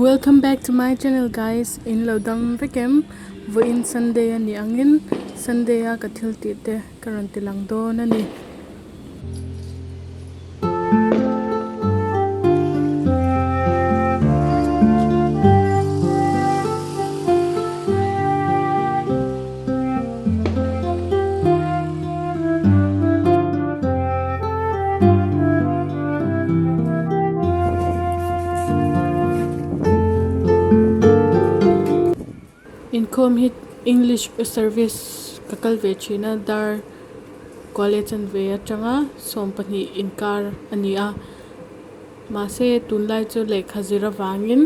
Welcome back to my channel guys in lo dam vek em vawiin Sunday a nih angin Sunday a ka thil tih te ka rawn ti lang dawn a ni. Inkhawm hi English service ka kal ve thin a dar college an ve atanga 20 inkar a ni a mahse tunlai chu lehkha zir avangin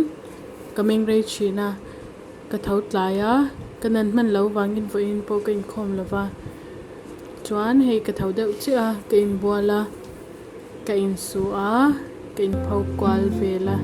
ka mengrei thin a. Ka tho tlai a, ka nan hman lo vangin vawiin pawh ka inkhawm lo va, chuan hei ka tho deuh chiah a, ka inbual a, ka insu a, ka inpho kual vel a.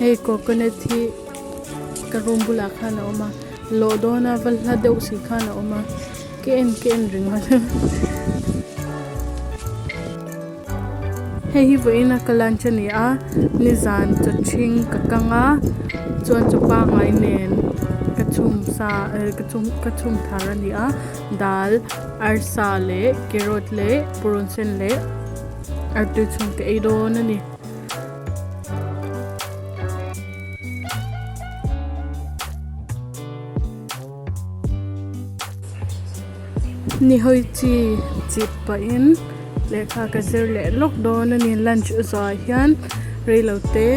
Hei coconut hi ka room bulah khan a awm a lawh dawn a va hla deuh si khan a awm a ka en ka en ringawt hei hi vawiin a ka lunch a ni a nizan chaw ṭhing ka kang a chuan chaw pangngai nen ka chhum sa eh ka chhum ka chhum thar a ni a dal arsa leh carrot leh purun sen leh artui chhum ka ei dawn a ni. Ni hawi chi chip pahin lehkha ka zir leh lawk dawn a ni lunch zawhah hian reilo te.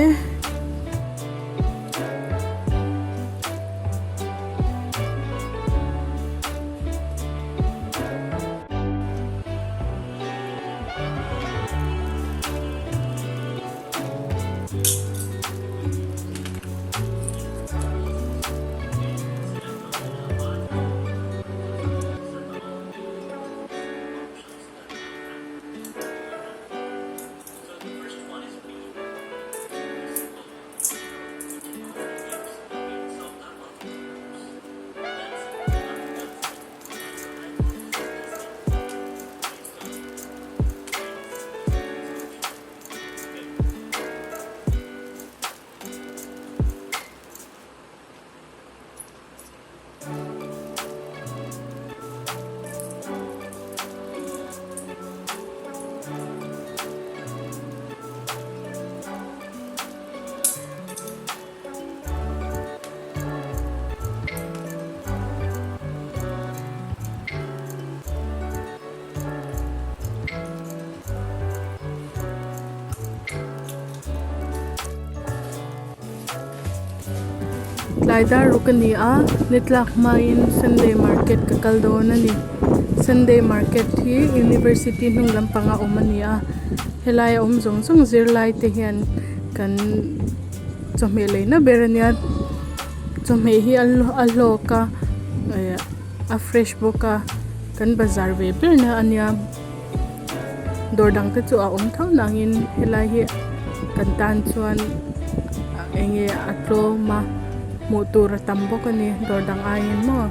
Tlai dar ruk a ni a ni tlak hmain sunday market ka kal dawn a ni sunday market hi university hnung lampanga awm a ni a helai a awm zawng zawng zirlai te hian kan chawhmeh leina ber a nia chawhmeh hi a hlawk a eh a fresh bawk a kan bazar ve ber na a nia dawr dang te chu a awm tho nangin helai hi kan tan chuan eng nge a tlawm a hmuh tur a tam bawk a ni dawr dang aiin maw.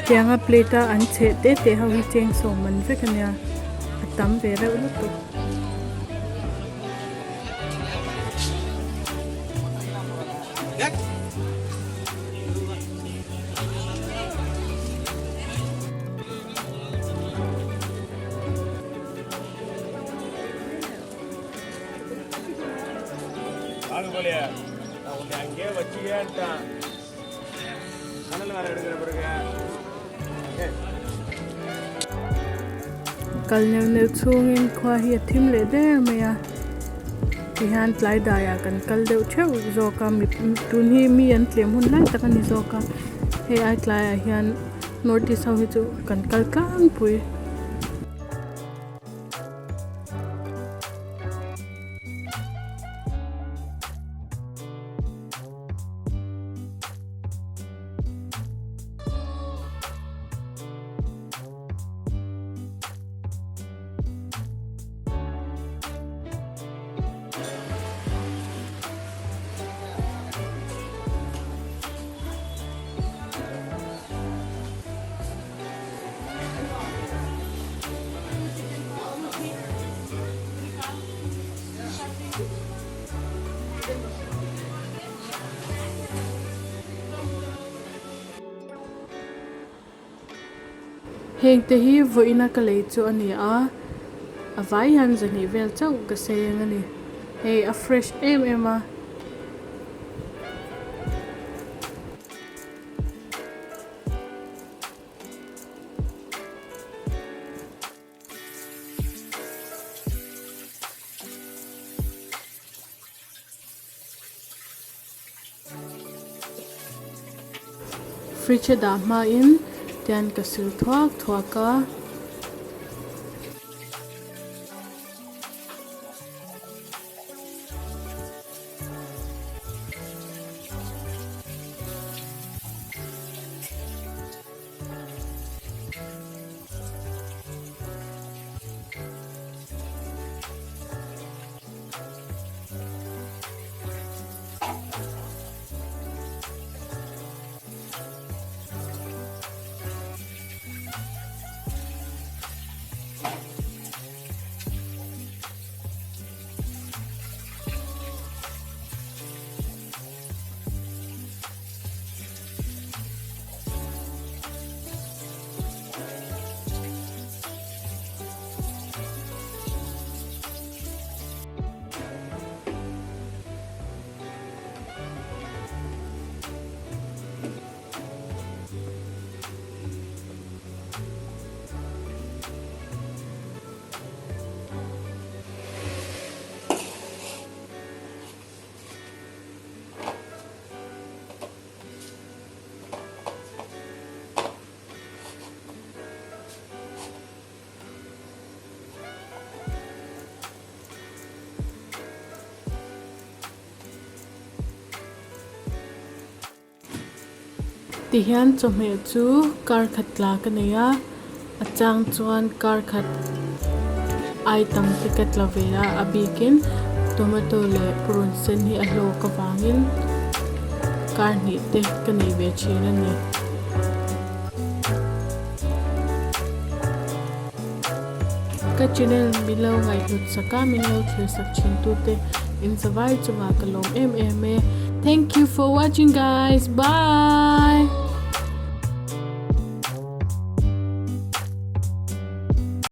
Tianga plate a an cheh te te ho hi cheng sawm man vek a nia a tam ve reuh lutuk. Kal neuh neuh chhungin khua hi a thim leh der mai a tihian tlai daiah kan kal deuh theuh zawk a mi tun hi mi an tlem hun lai tak a ni zawk a hei ai tlaiah hian north east ho hi chu kan kal tlangpui. Heng te hi vawiina ka lei chu a ni a, a vai hian zahnih vel chauh ka seng a ni. Hei a fresh em em a. Fridge a dah hmain tian ka sil thuak thuak a. Tihian chawhmeh chu kar khat tla ka nei a, a chang chuan kar khat ai tam te ka tla ve a, a bikin tomato leh purun sen hi a hlawk avangin kar hnih te ka nei ve thin a ni. Ka channel min lo ngaihhlut sak a, min lo thlir sak thin tute in zavai chungah ka lawm em em e. Thank you for watching guys. Bye.